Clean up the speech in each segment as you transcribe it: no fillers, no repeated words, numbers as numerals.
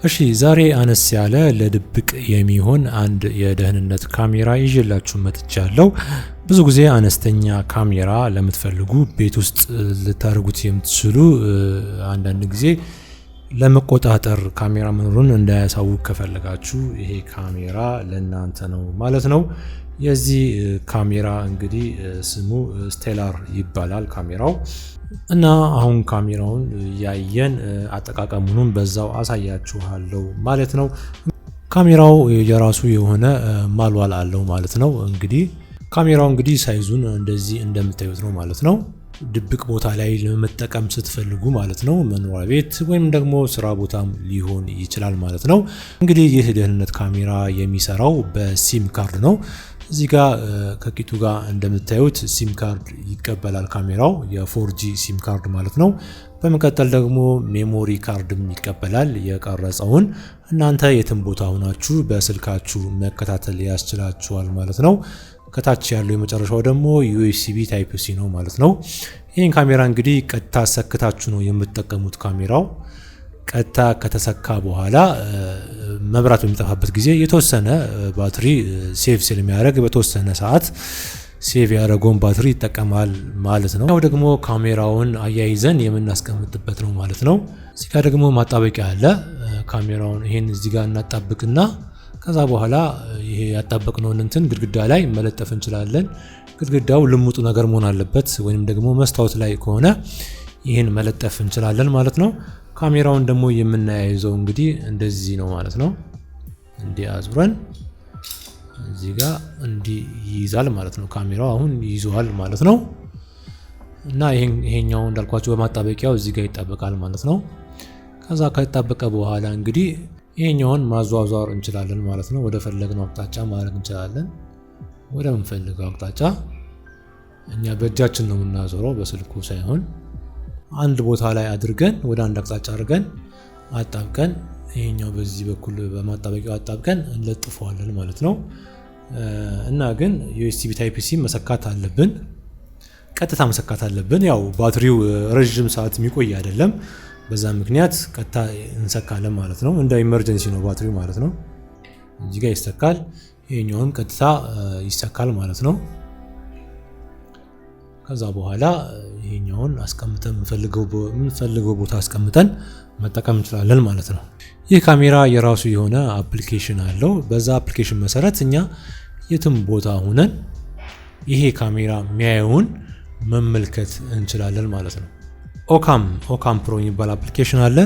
እሺ ዛሬ አነስ ያለ ለድብቅ የሚሆን አንድ የደህንነት ካሜራ ይዤላችሁ መጥቻለሁ። ብዙ ጊዜ አነስተኛ ካሜራ ለምትፈልጉ ቤት ውስጥ ልታደርጉት የምትችሉ፣ አንዳንድ ጊዜ ለመቆጣጠር ካሜራ መኖሩን እንዳያሳውቅ ከፈለጋችሁ ይሄ ካሜራ ለእናንተ ነው ማለት ነው። የዚህ ካሜራ እንግዲህ ስሙ ስቴላር ይባላል ካሜራው፣ እና አሁን ካሜራውን ያየን አጠቃቀሙንም በዛው አሳያችኋለሁ ማለት ነው። ካሜራው የራሱ የሆነ manual አለው ማለት ነው። እንግዲህ ካሜራው እንግዲህ size ኡን እንደዚህ እንደምታዩት ነው ማለት ነው። ድብቅ ቦታ ላይ ለመጠቀም ስትፈልጉ ማለት ነው። መኖሪያ ቤት ወይም ደግሞ ስራ ቦታም ሊሆን ይችላል ማለት ነው። እንግዲህ ይህ ደህንነት ካሜራ የሚሰራው በ SIM card ነው። እዚህ ጋር ከኪቱ ጋር እንደምታዩት SIM card ይቀበላል ካሜራው፣ የ 4G SIM card ማለት ነው። በመቀጠል ደግሞ memory card ም ይቀበላል። የቀረጸውን እናንተ የትም ቦታ ሆናችሁ በስልካችሁ መከታተል ያስችላችኋል ማለት ነው። ከታች ያለው የመጨረሻው ደግሞ USB Type C ነው ማለት ነው። ይህን ካሜራ እንግዲህ ቀጥታ ሰክታችሁ ነው የምትጠቀሙት። ካሜራው ቀጥታ ከተሰካ በኋላ መብራት በሚጠፋበት ጊዜ የተወሰነ ባትሪ save ስለሚያደርግ በተወሰነ ሰዓት save ያደረገውን ባትሪ ይጠቀማል ማለት ነው። ያው ደግሞ ካሜራውን አያይዘን የምናስቀምጥበት ነው ማለት ነው። እዚህ ጋር ደግሞ ማጣበቂያ አለ። ካሜራውን ይሄን እዚህ ጋር እናጣብቅና ከዛ በኋላ ይሄ ያጣበቅነውን እንትን ግድግዳ ላይ መለጠፍ እንችላለን። ግድግዳው ልሙጡ ነገር መሆን አለበት፣ ወይም ደግሞ መስታወት ላይ ከሆነ ይህን መለጠፍ እንችላለን ማለት ነው። ካሜራውን ደግሞ የምናያይዘው እንግዲህ እንደዚህ ነው ማለት ነው። እንዲህ አዙረን እዚህ ጋር እንዲህ ይይዛል ማለት ነው። ካሜራው አሁን ይይዘዋል ማለት ነው። እና ይሄኛው እንዳልኳችሁ በማጣበቂያው እዚህ ጋር ይጣበቃል ማለት ነው። ከዛ ከጣበቀ በኋላ እንግዲህ ይሄኛውን ማዟዟር እንችላለን ማለት ነው። ወደ ፈለግነው አቅጣጫ ማድረግ እንችላለን። ወደ ምንፈልገው አቅጣጫ እኛ በእጃችን ነው የምናዞረው፣ በስልኩ ሳይሆን። አንድ ቦታ ላይ አድርገን፣ ወደ አንድ አቅጣጫ አድርገን አጣብቀን፣ ይሄኛው በዚህ በኩል በማጣበቂያው አጣብቀን እንለጥፈዋለን ማለት ነው። እና ግን USB Type C መሰካት አለብን። ቀጥታ መሰካት አለብን። ያው ባትሪው ረዥም ሰዓት የሚቆይ አይደለም። በዛ ምክንያት ቀጥታ እንሰካለን ማለት ነው። እንደ emergency ነው ባትሪው ማለት ነው። እዚህ ጋር ይሰካል። ይሄኛውም ቀጥታ ይሰካል ማለት ነው። ከዛ በኋላ ይሄኛውን አስቀምጠን የምንፈልገው ቦታ አስቀምጠን መጠቀም እንችላለን ማለት ነው። ይህ ካሜራ የራሱ የሆነ application አለው። በዛ application መሰረት እኛ የትም ቦታ ሆነን ይሄ ካሜራ የሚያየውን መመልከት እንችላለን ማለት ነው። OCam Pro የሚባል application አለ።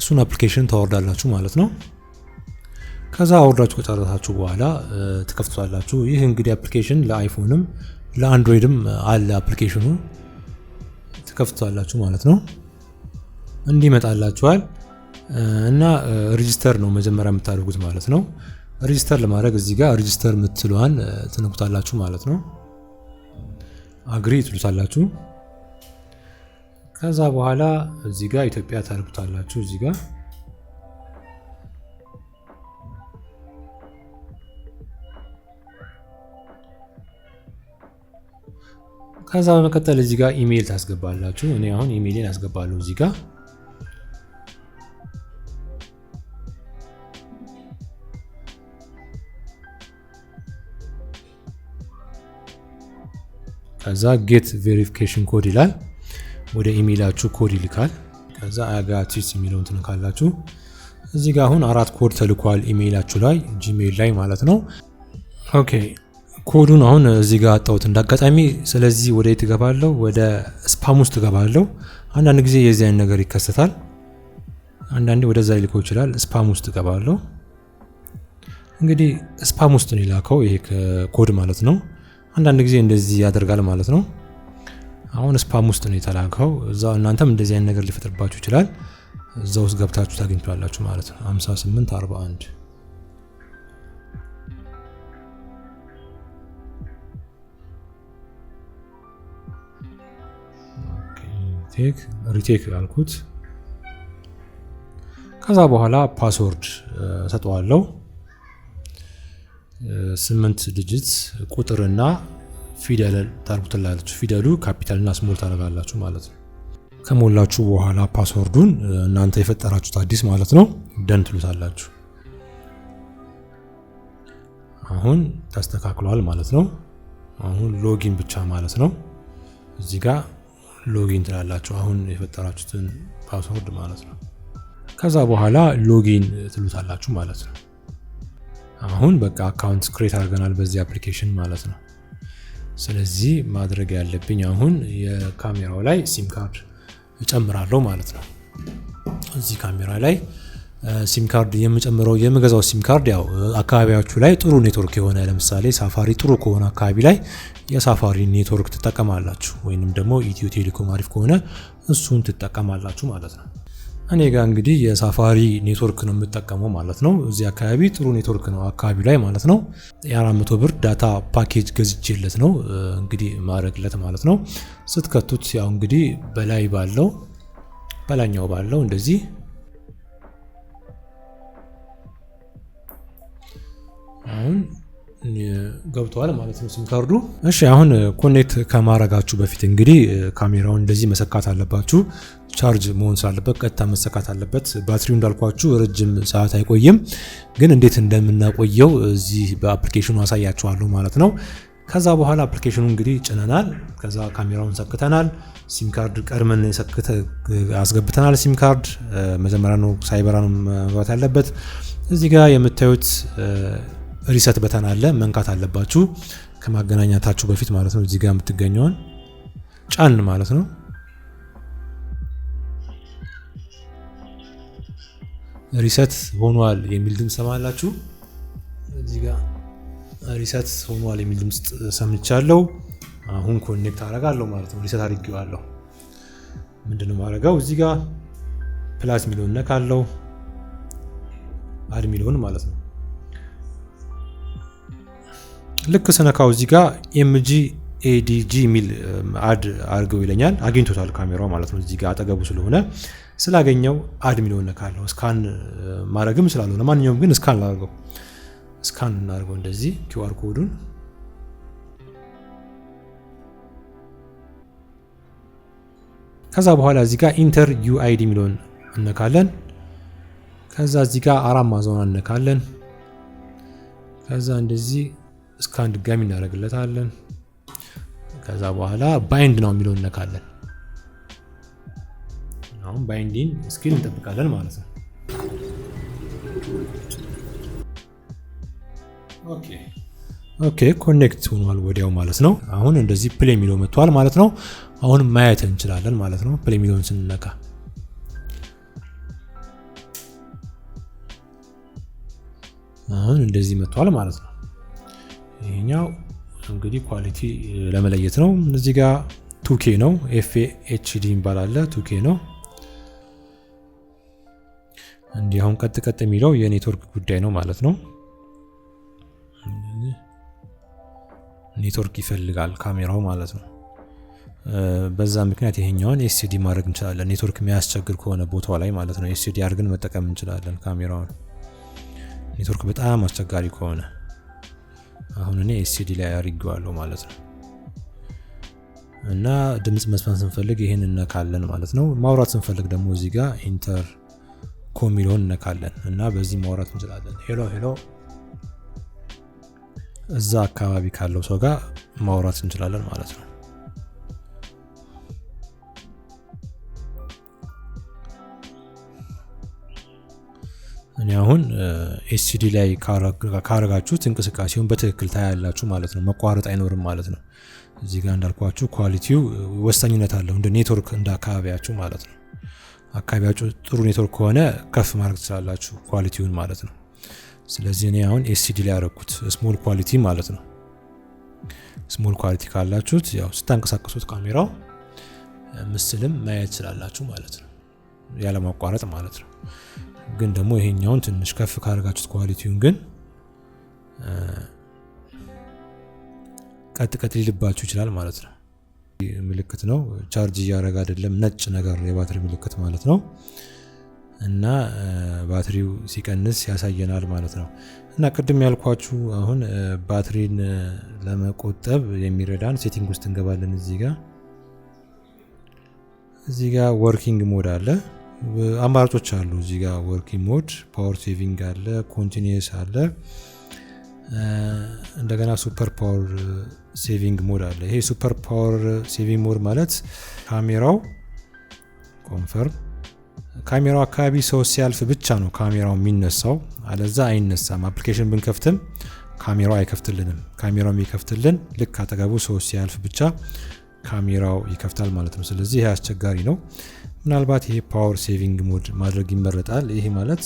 እሱን application ታወርዳላችሁ ማለት ነው። ከዛ አውርዳችሁ ከጨረሳችሁ በኋላ ትከፍቱታላችሁ። ይህ እንግዲህ application ለ iPhone ም ለ Android ም አለ application ኑ። ትከፍቱታላችሁ ማለት ነው። እንዲህ ይመጣላችኋል እና register ነው መጀመሪያ የምታደርጉት ማለት ነው። Register ለማድረግ እዚህ ጋር register የምትለዋን ትነኩታላችሁ ማለት ነው። Agree ትሉታላችሁ። ከዛ በኋላ እዚህ ጋር ኢትዮጵያ ታደርጉታላችሁ። እዚህ ጋር ከዛ በመቀጠል እዚህ ጋር ኢሜይል ታስገባላችሁ። እኔ አሁን ኢሜይሌን አስገባለሁ እዚህ ጋር። ከዛ get verification code ይላል። ወደ ኢሜይላችሁ ኮድ ይልካል። ከዛ I got it የሚለውን ትነካላችሁ። እዚህ ጋር አሁን አራት ኮድ ተልኳል ኢሜይላችሁ ላይ፣ Gmail ላይ ማለት ነው። Okay፣ ኮዱን አሁን እዚህ ጋር አጣሁት እንዳጋጣሚ። ስለዚህ ወደ የት እገባለሁ? ወደ spam ውስጥ እገባለሁ። አንዳንድ ጊዜ የዚህ አይነት ነገር ይከሰታል። አንዳንዴ ወደዛ ሊልከው ይችላል። Spam ውስጥ እገባለሁ። እንግዲህ spam ውስጥ ነው የላከው ይሄ ኮድ ማለት ነው። አንዳንድ ጊዜ እንደዚህ ያደርጋል ማለት ነው። አሁን spam ውስጥ ነው የተላከው። እዛ እናንተም እንደዚህ አይነት ነገር ሊፈጥርባችሁ ይችላል። እዛ ውስጥ ገብታችሁ ታገኙታላችሁ ማለት ነው። 58 41። Take retake አልኩት። ከዛ በኋላ password ሰጠዋለሁ። 8 digit ቁጥርና ፊደል ታርጉትላላችሁ። ፊደሉ ካፒታል እና small ታደርጋላችሁ ማለት ነው። ከሞላችሁ በኋላ password ኡን እናንተ የፈጠራችሁት አዲስ ማለት ነው done ትሉታላችሁ። አሁን ተስተካክሏል ማለት ነው። አሁን login ብቻ ማለት ነው። እዚህ ጋር login ትላላችሁ አሁን የፈጠራችሁትን password ማለት ነው። ከዛ በኋላ login ትሉታላችሁ ማለት ነው። አሁን በቃ account create አድርገናል በዚህ application ማለት ነው። ስለዚህ ማድረግ ያለብኝ አሁን የካሜራው ላይ SIM card እጨምራለሁ ማለት ነው። እዚህ ካሜራ ላይ SIM card የምጨምረው የምገዛው SIM card ያው አካባቢያችሁ ላይ ጥሩ ኔትወርክ የሆነ ለምሳሌ ሳፋሪ ጥሩ ከሆነ አካባቢ ላይ የሳፋሪ ኔትወርክ ትጠቀማላችሁ፣ ወይንም ደግሞ ኢትዮ ቴሌኮም አሪፍ ከሆነ እሱን ትጠቀማላችሁ ማለት ነው። እኔ ጋር እንግዲህ የሳፋሪ ኔትወርክ ነው የምጠቀመው ማለት ነው። እዚህ አካባቢ ጥሩ ኔትወርክ ነው አካባቢው ላይ ማለት ነው። የ400 ብር data package ገዝቼለት ነው እንግዲህ ማድረግለት ማለት ነው። ስትከቱት ያው እንግዲህ በላይ ባለው በላኛው ባለው እንደዚህ አሁን ገብቷል ማለት ነው SIM card ኡ። እሺ አሁን connect ከማድረጋችሁ በፊት እንግዲህ ካሜራውን እንደዚህ መሰካት አለባችሁ። ቻርጅ መሆን ስላለበት ቀጥታ መሰካት አለበት። ባትሪው እንዳልኳችሁ ረጅም ሰዓት አይቆይም፣ ግን እንዴት እንደምናቆየው እዚህ በ application ኑ አሳያችኋለሁ ማለት ነው። ከዛ በኋላ application ኑ እንግዲህ ጭነናል። ከዛ ካሜራውን ሰክተናል። SIM card ቀድመን አስገብተናል። SIM card መጀመሪያ ነው ሳይበራ ነው መግባት ያለበት። እዚህ ጋር የምታዩት reset button አለ፣ መንካት አለባችሁ ከማገናኛታችሁ በፊት ማለት ነው። እዚህ ጋር የምትገኘውን ጫን ማለት ነው። reset ሆኗል የሚል ድምፅ ሰማላችሁ። እዚህ ጋር reset ሆኗል የሚል ድምፅ ሰምቻለሁ። አሁን connect አደርጋለሁ ማለት ነው። reset አድርጌዋለሁ። ምንድነው የማደርገው? እዚህ ጋር plus የሚለውን ነካለው፣ add የሚለውን ማለት ነው። ልክ ስነካው እዚህ ጋር MG ADG የሚል add አድርገው ይለኛል። አግኝቶታል ካሜራው ማለት ነው። እዚህ ጋር አጠገቡ ስለሆነ ስላገኘው add የሚለውን ነካለሁ። scan ማድረግም ስላልሆነ ማንኛውም ግን scan ላድርገው። scan እናድርገው እንደዚህ QR code ኡን። ከዛ በኋላ እዚህ ጋር enter UID የሚለውን እነካለን። ከዛ እዚህ ጋር አራት ማዕዘኗን እነካለን። ከዛ እንደዚህ scan ድጋሚ እናደርግለታለን። ከዛ በኋላ bind ነው የሚለውን እነካለን። አሁን binding እስኪል እንጠብቃለን ማለት ነው። Okay connect ሆኗል ወዲያው ማለት ነው። አሁን እንደዚህ play የሚለው መጥቷል ማለት ነው። አሁን ማየት እንችላለን ማለት ነው። play የሚለውን ስንነካ አሁን እንደዚህ መጥቷል ማለት ነው። ይሄኛው እንግዲህ quality ለመለየት ነው። እዚህ ጋር 2K ነው፣ FHD ይባላል። 2K ነው። እንዲህ አሁን ቀጥ ቀጥ የሚለው የኔትወርክ ጉዳይ ነው ማለት ነው። ኔትወርክ ይፈልጋል ካሜራው ማለት ነው። በዛ ምክንያት ይሄኛውን SD ማድረግ እንችላለን። ኔትወርክ የሚያስቸግር ከሆነ ቦታው ላይ ማለት ነው SD አድርገን መጠቀም እንችላለን ካሜራውን፣ ኔትወርክ በጣም አስቸጋሪ ከሆነ። አሁን እኔ SD ላይ አድርጌዋለሁ ማለት ነው። እና ድምጽ መስማት ስንፈልግ ይሄን እነካለን ማለት ነው። ማውራት ስንፈልግ ደግሞ እዚህ ጋር intercom የሚለውን እነካለን እና በዚህ ማውራት እንችላለን። Hello hello፣ እዛ አካባቢ ካለው ሰው ጋር ማውራት እንችላለን ማለት ነው። እኔ አሁን SD ላይ ካረጋችሁት እንቅስቃሴውን በትክክል ታያላችሁ ማለት ነው። መቋረጥ አይኖርም ማለት ነው። እዚህ ጋር እንዳልኳችሁ quality ው ወሳኝነት አለው እንደ ኔትወርክ እንደ አካባቢያችሁ ማለት ነው። አካባቢያችሁ ጥሩ ኔትወርክ ከሆነ ከፍ ማድረግ ትችላላችሁ quality ውን ማለት ነው። ስለዚህ እኔ አሁን SD ላይ ያረኩት small quality ማለት ነው። Small quality ካላችሁት ያው ስታንቀሳቀሱት ካሜራው ምስልም ማየት ትችላላችሁ ማለት ነው፣ ያለ ማቋረጥ ማለት ነው። ግን ደግሞ ይሄኛውን ትንሽ ከፍ ካደረጋችሁት quality ውን ግን ቀጥ ቀጥ ሊልባችሁ ይችላል ማለት ነው። ምልክት ነው፣ ቻርጅ እያደረገ አይደለም፣ ነጭ ነገር የባትሪ ምልክት ማለት ነው። እና ባትሪው ሲቀንስ ያሳየናል ማለት ነው። እና ቅድም ያልኳችሁ አሁን ባትሪን ለመቆጠብ የሚረዳን setting ውስጥ እንገባለን። እዚህ ጋር working mode አለ፣ አማራጮች አሉ። እዚህ ጋር working mode፣ power saving አለ፣ continuous አለ፣ እንደገና super power saving mode አለ። ይሄ super power saving mode ማለት ካሜራው confirm ካሜራው አካባቢ ሰው ሲያልፍ ብቻ ነው ካሜራው የሚነሳው፣ አለዛ አይነሳም። Application ብንከፍትም ካሜራው አይከፍትልንም። ካሜራው የሚከፍትልን ልክ አጠገቡ ሰው ሲያልፍ ብቻ ካሜራው ይከፍታል ማለት ነው። ስለዚህ ይሄ አስቸጋሪ ነው። ምናልባት ይሄ power saving mode ማድረግ ይመረጣል። ይሄ ማለት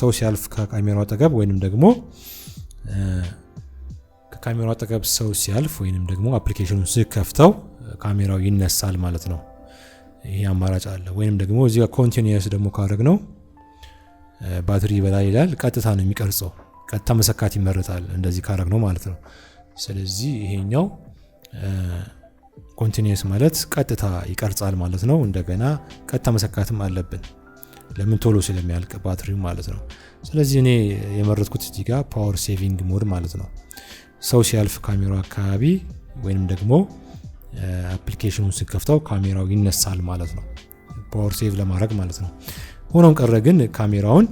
ሰው ሲያልፍ ከካሜራው አጠገብ ወይንም ደግሞ ከካሜራው አጠገብ ሰው ሲያልፍ ወይንም ደግሞ application ኑን ስከፍተው ካሜራው ይነሳል ማለት ነው። ይሄ አማራጭ አለ። ወይንም ደግሞ እዚህ ጋር continuous ደግሞ ካደረግነው ባትሪ ይበላል ይላል። ቀጥታ ነው የሚቀርጸው። ቀጥታ መሰካት ይመረጣል እንደዚህ ካደረግነው ማለት ነው። ስለዚህ ይሄኛው continuous ማለት ቀጥታ ይቀርጻል ማለት ነው። እንደገና ቀጥታ መሰካትም አለብን፣ ለምን? ቶሎ ስለሚያልቅ ባትሪው ማለት ነው። ስለዚህ እኔ የመረጥኩት እዚህ ጋር power saving mode ማለት ነው። ሰው ሲያልፍ ካሜራው አካባቢ ወይንም ደግሞ application ኑን ስንከፍተው ካሜራው ይነሳል ማለት ነው። Power save ለማድረግ ማለት ነው። ሆኖም ቀረ ግን ካሜራውን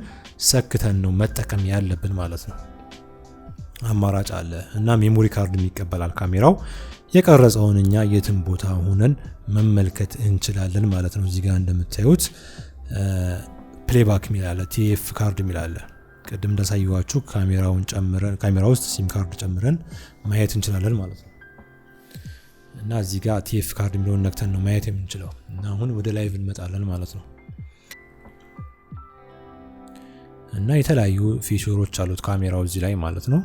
ሰክተን ነው መጠቀም ያለብን ማለት ነው። አማራጭ አለ እና memory card ም ይቀበላል ካሜራው። የቀረጸውን እኛ የትም ቦታ ሆነን መመልከት እንችላለን ማለት ነው። እዚህ ጋር እንደምታዩት playback የሚል አለ፣ TF card የሚል አለ። ቅድም እንዳሳየኋችሁ ካሜራውን ጨምረን ካሜራ ውስጥ SIM card ጨምረን ማየት እንችላለን ማለት ነው። እና እዚህ ጋር TF card የሚለውን ነክተን ነው ማየት የምንችለው። እና አሁን ወደ live እንመጣለን ማለት ነው። እና የተለያዩ feature ኦች አሉት ካሜራው እዚህ ላይ ማለት ነው።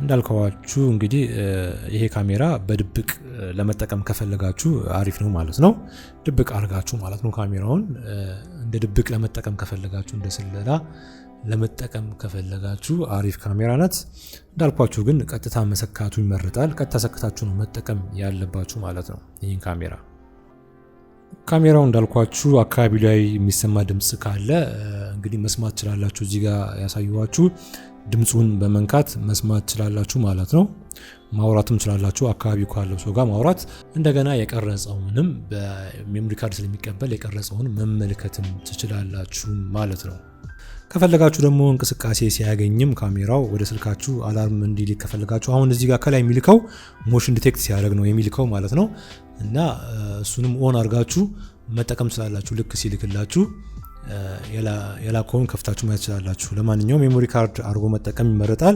እንዳልኳችሁ እንግዲህ ይሄ ካሜራ በድብቅ ለመጠቀም ከፈለጋችሁ አሪፍ ነው ማለት ነው። ድብቅ አድርጋችሁ ማለት ነው፣ ካሜራውን እንደ ድብቅ ለመጠቀም ከፈለጋችሁ፣ እንደ ስለላ ለመጠቀም ከፈለጋችሁ አሪፍ ካሜራ ናት። እንዳልኳችሁ ግን ቀጥታ መሰካቱ ይመረጣል። ቀጥታ ሰክታችሁ ነው መጠቀም ያለባችሁ ማለት ነው ይህን ካሜራ። ካሜራው እንዳልኳችሁ አካባቢ ላይ የሚሰማ ድምፅ ካለ እንግዲህ መስማት ትችላላችሁ። እዚህ ጋር ያሳየኋችሁ ድምፁን በመንካት መስማት ትችላላችሁ ማለት ነው። ማውራትም ትችላላችሁ፣ አካባቢው ካለው ሰው ጋር ማውራት። እንደገና የቀረጸውንም በ memory card ስለሚቀበል የቀረጸውን መመልከትም ትችላላችሁ ማለት ነው። ከፈለጋችሁ ደግሞ እንቅስቃሴ ሲያገኝም ካሜራው ወደ ስልካችሁ alarm እንዲልክ ከፈለጋችሁ፣ አሁን እዚህ ጋር ከላይ የሚልከው motion detect ሲያደርግ ነው የሚልከው ማለት ነው። እና እሱንም on አድርጋችሁ መጠቀም ትችላላችሁ። ልክ ሲልክላችሁ የላከውን ከፍታችሁ ማየት ትችላላችሁ። ለማንኛውም memory card አድርጎ መጠቀም ይመረጣል።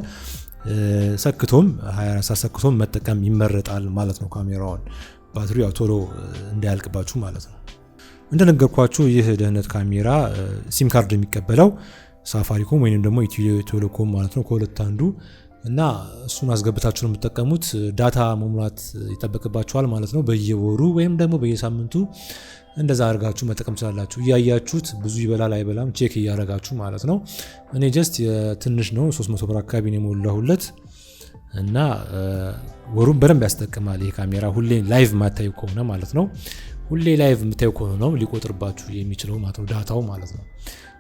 ሰክቶም 24 ሰዓት ሰክቶም መጠቀም ይመረጣል ማለት ነው። ካሜራውን ባትሪው ያው ቶሎ እንዳያልቅባችሁ ማለት ነው። እንደነገርኳችሁ ይህ ደህንነት ካሜራ SIM card የሚቀበለው ሳፋሪኮም ወይንም ደግሞ ኢትዮ ቴሌኮም ማለት ነው፣ ከሁለት አንዱ። እና እሱን አስገብታችሁ ነው የምትጠቀሙት። Data መሙላት ይጠበቅባችኋል ማለት ነው። በየወሩ ወይም ደግሞ በየሳምንቱ እንደዛ አድርጋችሁ መጠቀም ትችላላችሁ። እያያችሁት ብዙ ይበላል አይበላም check እያደረጋችሁ ማለት ነው። እኔ just ትንሽ ነው፣ 300 ብር አካባቢ ነው የሞላሁለት እና ወሩን በደንብ ያስጠቅማል ይሄ ካሜራ፣ ሁሌ live የማታዩ ከሆነ ማለት ነው። ሁሌ live የምታዩ ከሆነ ነው ሊቆጥርባችሁ የሚችለው ማለት ነው፣ data ው ማለት ነው።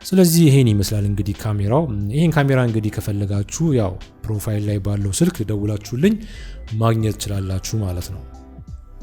ስለዚህ ይሄን ይመስላል እንግዲህ ካሜራው። ይሄን ካሜራ እንግዲህ ከፈለጋችሁ ያው profile ላይ ባለው ስልክ ደውላችሁልኝ ማግኘት ትችላላችሁ ማለት ነው።